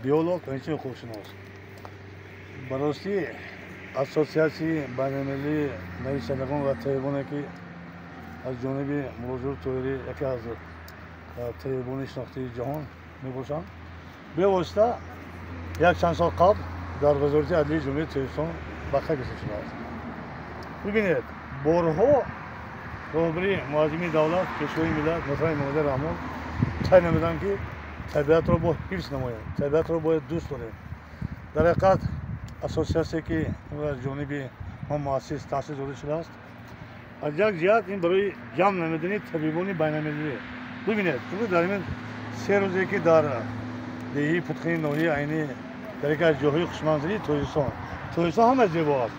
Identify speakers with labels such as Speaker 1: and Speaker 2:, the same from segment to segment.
Speaker 1: Биолог ва инчунин ҳуқуқшинос. Ба ростӣ, Ассотсиатсияи байналмилалии нависандагон ва табибоне, ки аз ҷониби Муллозур Тоҳирӣ, яке аз табибони шинохтаи ҷаҳон мебошанд, бевосита як чанд сол қабл дар Вазорати адлияи Ҷумҳурии Тоҷикистон ба қайд гирифта шудааст. Бибинед, борҳо роҳбари муаззами давлат, Пешвои миллат муҳтарам Эмомалӣ Раҳмон таъйин намуданд, ки табиатро бояд ҳифз намоем, табиатро бояд дӯст дорем. Дар ҳақиқат, ассотсиатсие, ки аз ҷониби мо муассис таъсис дода шудааст, аз як ҷиҳат ин барои ҷамъ намудани табибони байналмилалӣ. Бибинед, имрӯз дар ин 3 рӯзе, ки дар деҳаи Путхини ноҳияи Айнӣ, дар яке аз ҷойҳои хушманзарии Тоҷикистон, Тоҷикистон ҳама зебо аст,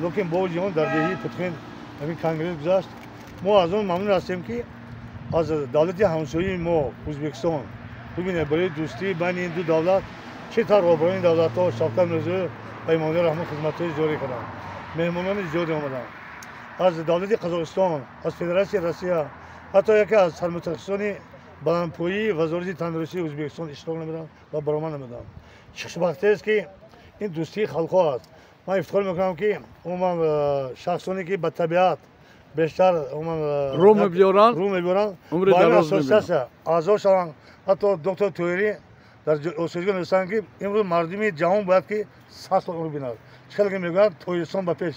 Speaker 1: лекин бо вуҷуди он дар деҳаи Путхин ҳамин конгресс гузашт. Мо аз он мамнун ҳастем, ки аз давлати ҳамсояи мо, Ӯзбекистон, бибинед, барои дӯстии байни ин ду давлат чӣ тавр роҳбарони давлатҳо Шавкат Мирзиёев ва Эмомалӣ Раҳмон хизматҳои зиёде карданд. Меҳмонони зиёде омаданд аз давлати Қазоқистон, аз Федератсияи Россия, ҳатто яке аз сармутахассисони баландпояи Вазорати тандурустии Ӯзбекистон иштирок намуданд ва баромад намуданд. Чӣ хушбахтиест, ки ин дӯстии халқҳо аст. Ман ифтихор мекунам, ки умуман шахсоне, ки ба табиат бештар умуман
Speaker 2: рӯ мебиёранд,
Speaker 1: рӯ мебиёранд,
Speaker 2: умри
Speaker 1: ба ин
Speaker 2: дароз мебинанд.
Speaker 1: ассотсиатсия аъзо шаванд. Ҳатто доктор Тоҳирӣ дар осоишгоҳ нависанд, ки имрӯз мардуми ҷаҳон бояд ки 100 сол умр бинад. Чӣ хеле ки мегӯянд, Тоҷикистон ба пеш.